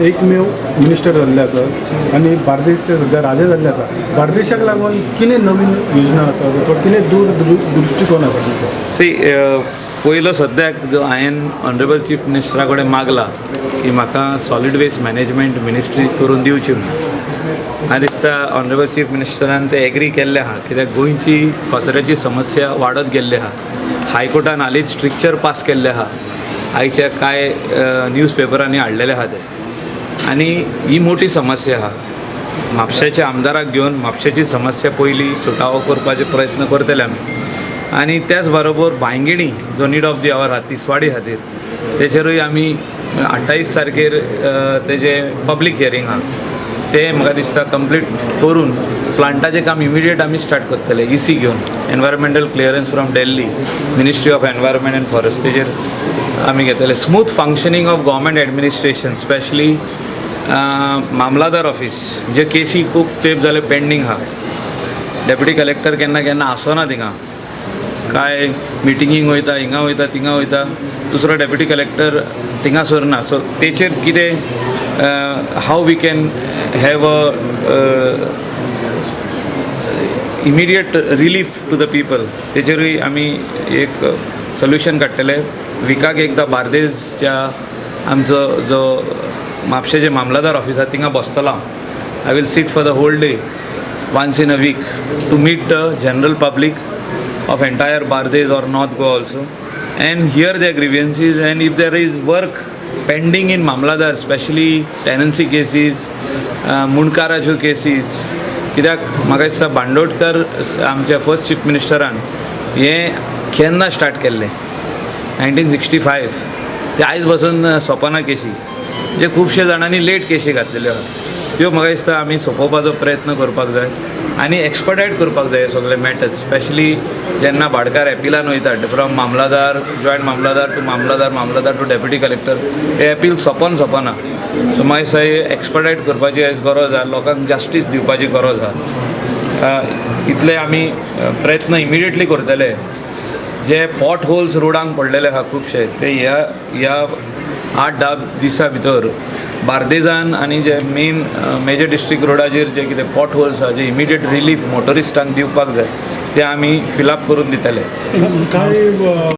एकमेव मिनिस्टर जाल्ले आसा आनी बार्देसचे सद्या राजा जाल्ले आसा. बार्देशाक लागून कितें नवीन योजना आसा अथवा कितें दूर दृश्टिकोन आसा तुमचो? सी, पयलो सद्याक जो हांवें ऑनरेबल चीफ मिनिस्टरा कडेन मागला की म्हाका सॉलीड वेस्ट मॅनेजमेंट मिनिस्ट्री करून दिवची म्हणून. म्हाका दिसता ऑनरेबल चीफ मिनिस्टरान ते एग्री केल्लें आहा, कित्याक गोंयची कचऱ्याची समस्या वाडत गेल्ली आहा. हायकोर्टान हालींच स्ट्रिक्चर पास केल्लें आहा, आयच्या कांय न्यूज पेपरांनी हाडलेले आहा ते. आनी ही मोठी समस्या आहा. म्हापशेच्या आमदाराक घेवन म्हापशेची समस्या पयली सुटावो करपाचे प्रयत्न करतले आमी. आनी त्याच बरोबर बांयगिणी जो नीड ऑफ the our आहा तिसवाडी खातीर, तेचेरूय आमी 28 तारखेर तेजें पब्लीक हियरींग आहा. ते म्हाका दिसता कंप्लीट करून प्लांटाचें काम इमिडिएट आमी स्टार्ट करतले, इसी घेवन, environmental clearance from Delhi, Ministry of Environment and Forest, तेजेर आमी घेतले. Smooth functioning of government administration, specially mamlatdar office, जे केसी खूब तेंप जाले पेंडींग आहा. डेप्युटी कलेक्टर केन्ना केन्ना आसना थिंगा, काय मिटिंगींक वयता, हिंगा वयता, थिंगा वयता, दुसरो डेप्युटी कलेक्टर थिंगा सरना. सो तेचेर कितें, how we can have a immediate relief to the people, तेचेरूय आमी एक सोल्युशन काडटले. विकाक एकदां बार्देसच्या आमचो जो म्हापशेचे मामलादार ऑफिस आसा थिंगा बसतलो हांव. I will sit for the whole day once in a week to meet the general public of entire Bardez or North Goa also and hear their grievances, and if there is work pending in Mamlatdar, especially tenancy cases, मुंडकाराच्यो cases, कित्याक म्हाका दिसता बांदोडकर आमच्या first chief मिनिस्टरान हें केन्ना start केल्लें, 1965, ते आयज बसून सोंपना केशी. जे खुबशे जाणांनी लेट केशी घातलेल्यो आहा, त्यो म्हाका दिसता आमी सोंपोवपाचो प्रयत्न करपाक जाय आनी एक्सपडायट करपाक जाय हे सगळे मॅटर्स. स्पेशली जेन्ना भाटकार एपिलान वयता from mamlatdar, joint mamlatdar to mamlatdar, mamlatdar to deputy collector, हे एपील सोंपोन सोंपना. सो म्हाका दिसता हे एक्सपडायट करपाची आयज गरज आहा, लोकांक जस्टीस दिवपाची गरज आहा. इतले आमी प्रयत्न इमिडिएटली करतले. जे पॉट होल्स रोडांक पडलेले आहा खुबशे, ते ह्या ह्या 8-10 दिसां भितर बार्देजान आनी जे मेन मेजर डिस्ट्रिक्ट रोडाचेर जे कितें पॉट होल्स आहा, जे इमिडिएट रिलीफ मोटरिस्टांक दिवपाक जाय, ते आमी फिलअप करून दितले. काय